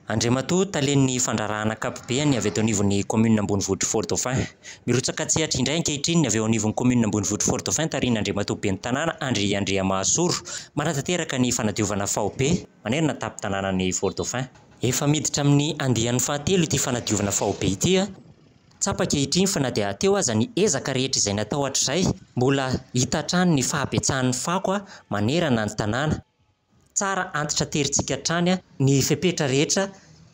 Andriamatoa Talen'ny Fandraharahana Ankapobeny avy eto anivon'ny Kaominina Ambonivohitr'i Fort Dauphin. Mirotsaka an-tsehatra indray ankehitriny ny avy eo anivon'ny Kaominina Ambonivohitr'i Fort Dauphin tarihin'Andriamatoa Ben'ny Tanàna Andry Andriamahasoro manatanteraka ny fanadiovana faobe manerana ny tampon-tanànan'i Fort Dauphin. Efa miditra amin'ny andiany fahatelo ity fanadiovana faobe ity. Tsapa ankehitriny fa na dia teo aza ny ezaka rehetra izay natao hatrizay, mbola hita hatrany ny fahabetsahan'ny fako manerana ny tanàna. Tsara antitra terintsika hatrany ny fepetra rehetra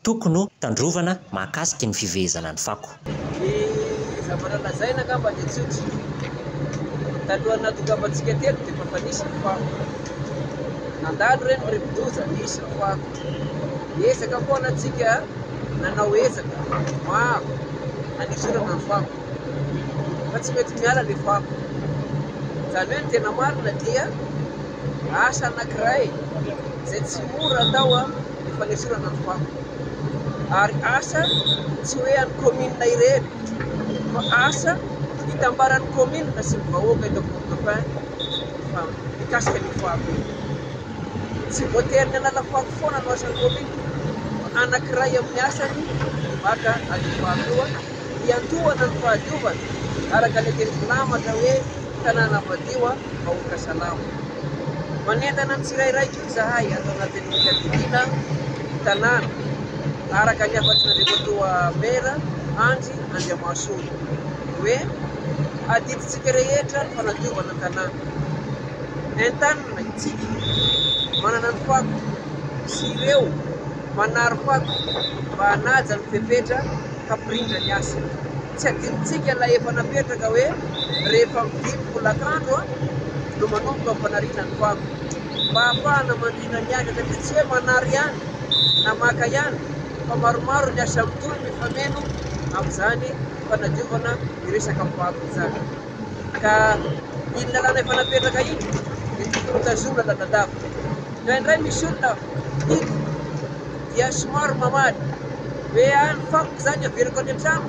tokony ho tandrovana mahakasika ny fivehezana ny fako. Ny zavatra lazaina angamba dia tsotra, talohan'ny nahatongavantsika teto dia efa efa nisy ny fako, nandalo ireny ny rivodoza nisy ny fako, niezaka foana tsika nanao ezaka maro hanesorana ny fako fa tsy mety miala ilay fako, izany hoe ny tena marina dia Asa anankiray izay tsy mora atao ny fanesorana ny fako. Ary asa tsy hoe an'ny kaominina irery fa asa itambaran'ny kaominina sy ny vahoaka eto Port Dauphin fa mikasika an'io fako io. Tsy voatery ny hanala fako foana no asan'ny kaominina fa anankiray amin'ny asany ny maka an'io fako io hiantohana ny fahadiovana araka ilay teny filamatra hoe tanàna madio. Vahoaka salama. Manentana ny tsirairay koa izahay ato anatin'ny fiadidiana ny tanàna, araka ny hafatr'Andriamatoa Maire Andry Andriamahasoa, hoe adidintsika rehetra ny fanadiovana ny tanàna. Entanina isika manana ny fako sy ireo manary fako mba hanaja ny fepetra hampirindra ny asa. Tsy adinontsika ilay efa napetraka hoe rehefa amin'ny dimy folakandro no manomboka ny fanariana ny fako. Mba hahafahana mandrindra ny asa satria tsy hoe manary ihany na maka ihany fa maromaro ny asa mitohy mifameno amin'izany fanadiovana ny resaka fako izany. Ka iny lalàna efa napetraka iny dia tokony ho tazomina lalandava. Indraindray misy olona hita dia somary mamaly hoe ah ny fako izany averiko any an-trano,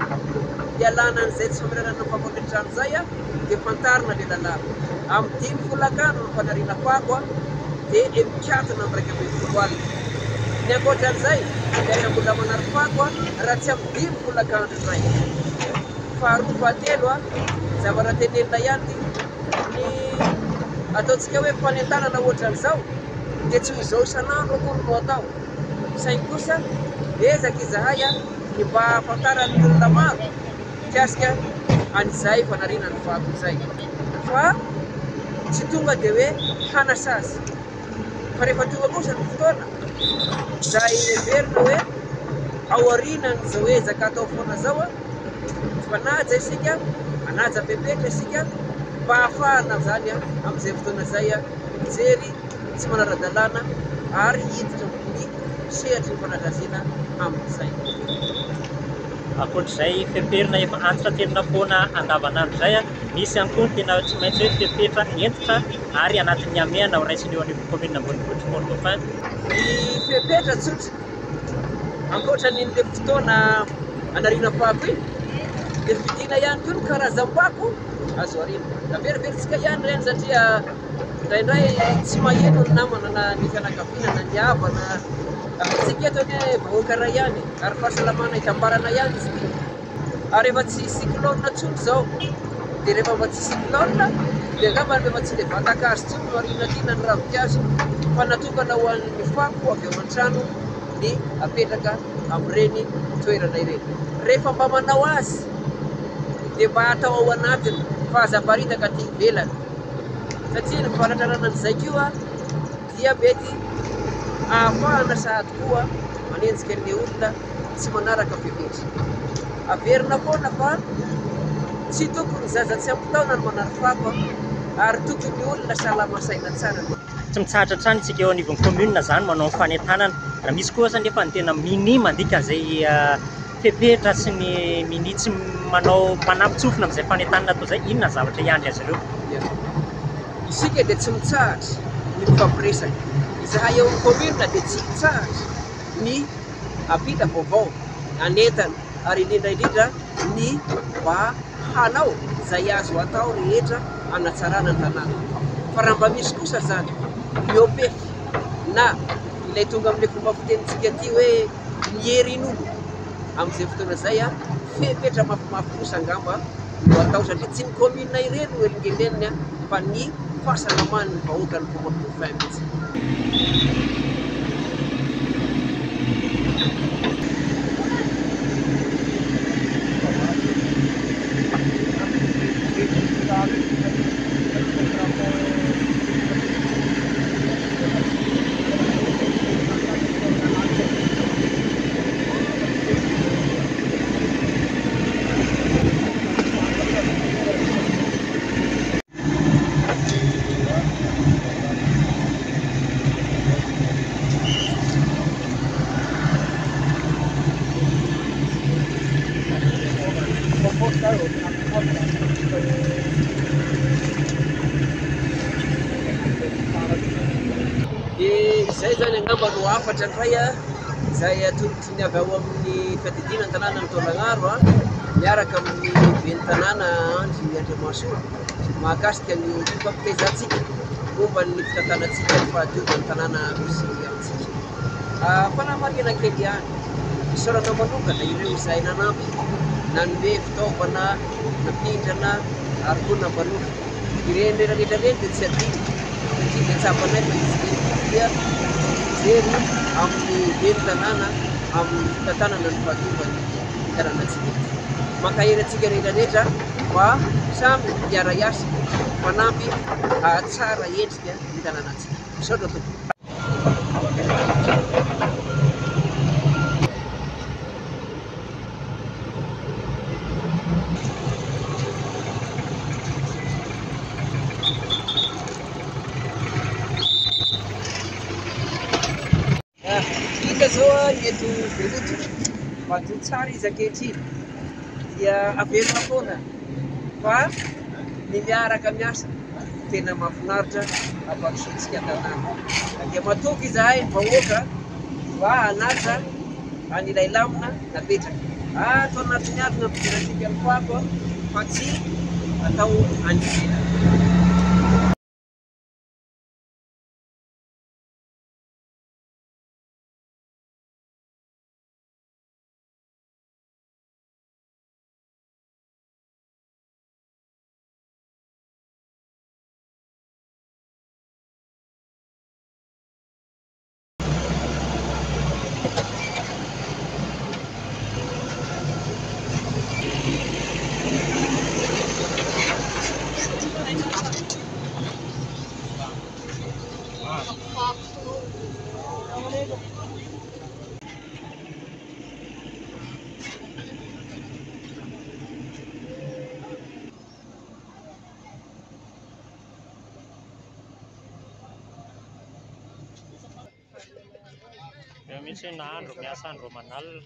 hialana an'izay tsy famerenana ny fako any an-trano izay dia fantarina ilay lalàna. Amin'ny dimy folakandro ny fanariana fako dia mikatona amin'ny 11 alina. Ny ankoatra an'izay dia aza mbola manary fako raha tsy amin'ny dimy folakandro indray. Faharoa, fahatelo, zavatra tenenina ihany ity, ny ataontsika hoe fanentanana ohatran'izao dia tsy ho izao isan'andro akory no atao, saingy kosa miezaka izahay ny mba hahafantaran'ny olona maro mikasika an'izay fanariana ny fako izay fa tsy tonga dia hoe hanasazy fa rehefa tonga kosa ny fotoana izay heverina hoe aorianan'izao ezaka atao foana izao, Mifanaja isika, manaja fepetra isika mba hahafahana izany amin'izay fotoana izay mijery tsy manara-dalàna ary hiditra amin'ny sehatry ny fanasaziana amin'izay. Ankoatr'izay feperina efa antitraterina foana andavanandro izay, misy ihany koa ny tena tsy maintsy hoe fepetra hentitra ary anatin'ny hamehana ho raisina eo anivon'ny kaominina ambonivohitr'i Fort Dauphin. Ny fepetra tsotra. Ankoatra an'iny le fotoana anariana fako iny dia fidiana ihany koa ny karazam-pako azo ariana. Averiverintsika ihany ireny satria indraindray tsy maheno ny namana na ny fianakaviana na ny havana. Isika eto anie vahoaka iray ihany ary fahasalamana itambarana ihany izy ity. Ary efa tsy cyclone intsony izao dia rehefa mba tsy cyclone dia angamba efa tsy ilay vatan-kazo intsony no ariana aty na ny ravinkazo fa natokana ho an'ny fako avy ao an-trano ny apetraka amin'ireny toerana ireny. Rehefa mba manao azy dia mba atao ao anatiny fa aza aparitaka aty ivelany satria ny fanatrarana an'izay koa dia mety ahafahana sahady koa manenjika an'ilay olona tsy manaraka fepetra. Averina foana fa tsy tokony zaza tsy ampy taona no manary fako ary tokony olona salama saina tsara no. Tsy mitsahatra hatrany isika eo anivon'ny commune izany manao ny fanentanana. Raha misy koa aza anefa ny tena minia mandika an'izay fepetra sy ny minia tsy manao manampin-tsofina amin'izay fanentanana atao izay, inona ny zavatra hiandry azy ireo? Ia. Isika dia tsy mitsahatra ny mifampiresaka. Izahay eo amin'ny commune dia tsy hitsahatra ny hampita vaovao, hanentana ary indrindra indrindra ny mba hanao izay azo atao rehetra hanatsarana ny tanàna. Fa raha mba misy kosa izany mihoa-pefy na ilay tonga amin'ilay fomba fitenintsika aty hoe ny herin'olo amin'izay fotoana izay fepetra mafimafy kosa angamba no atao satria tsy ny commune irery no elingeleniny fa ny fahasalaman'ny vahoakan'ny Fort Dauphin mihitsy. Dia izay izany angamba no hafatra indray izay atolotry ny avy ao amin'ny fiadidiana ny tanànan'i Taolagnaro miaraka amin'ny ben'ny tanàna Andry Andriamahasoa mahakasika ny fifampitaizantsika momba ny fitantanantsika ny fahadiovan'ny tanàna misy antsika. Fanamarihana kely ihany, isaorana manokana ireo izay nanampy, nanome fitaovana, nampindrana ary koa nampanofa. Ireny rehetra rehetra ireny dia tsy adino satria dia tsapanay fa izy ireny koa dia mijery amin'ny ben'ny tanàna amin'ny fitantanana ny fahadiovan'ny tanànantsika ity. Mankahery antsika rehetra rehetra mba samy hiara-hiasa manampy hahatsara endrika ny tanànantsika. Misaotra tompoko. Hita zao ny eto Beloto, madio tsara izy ankehitriny dia averina foana fa ny miaraka miasa tena mahafinaritra hampandrosoantsika tanàna. Dia matoky izahay ny vahoaka mba hanaja an'ilay lamina napetraka. Ato anatin'ny ato no ampidirantsika ny fako fa tsy atao any ivelany. Eo mihitsy hoe na andro miasa andro aman'alina.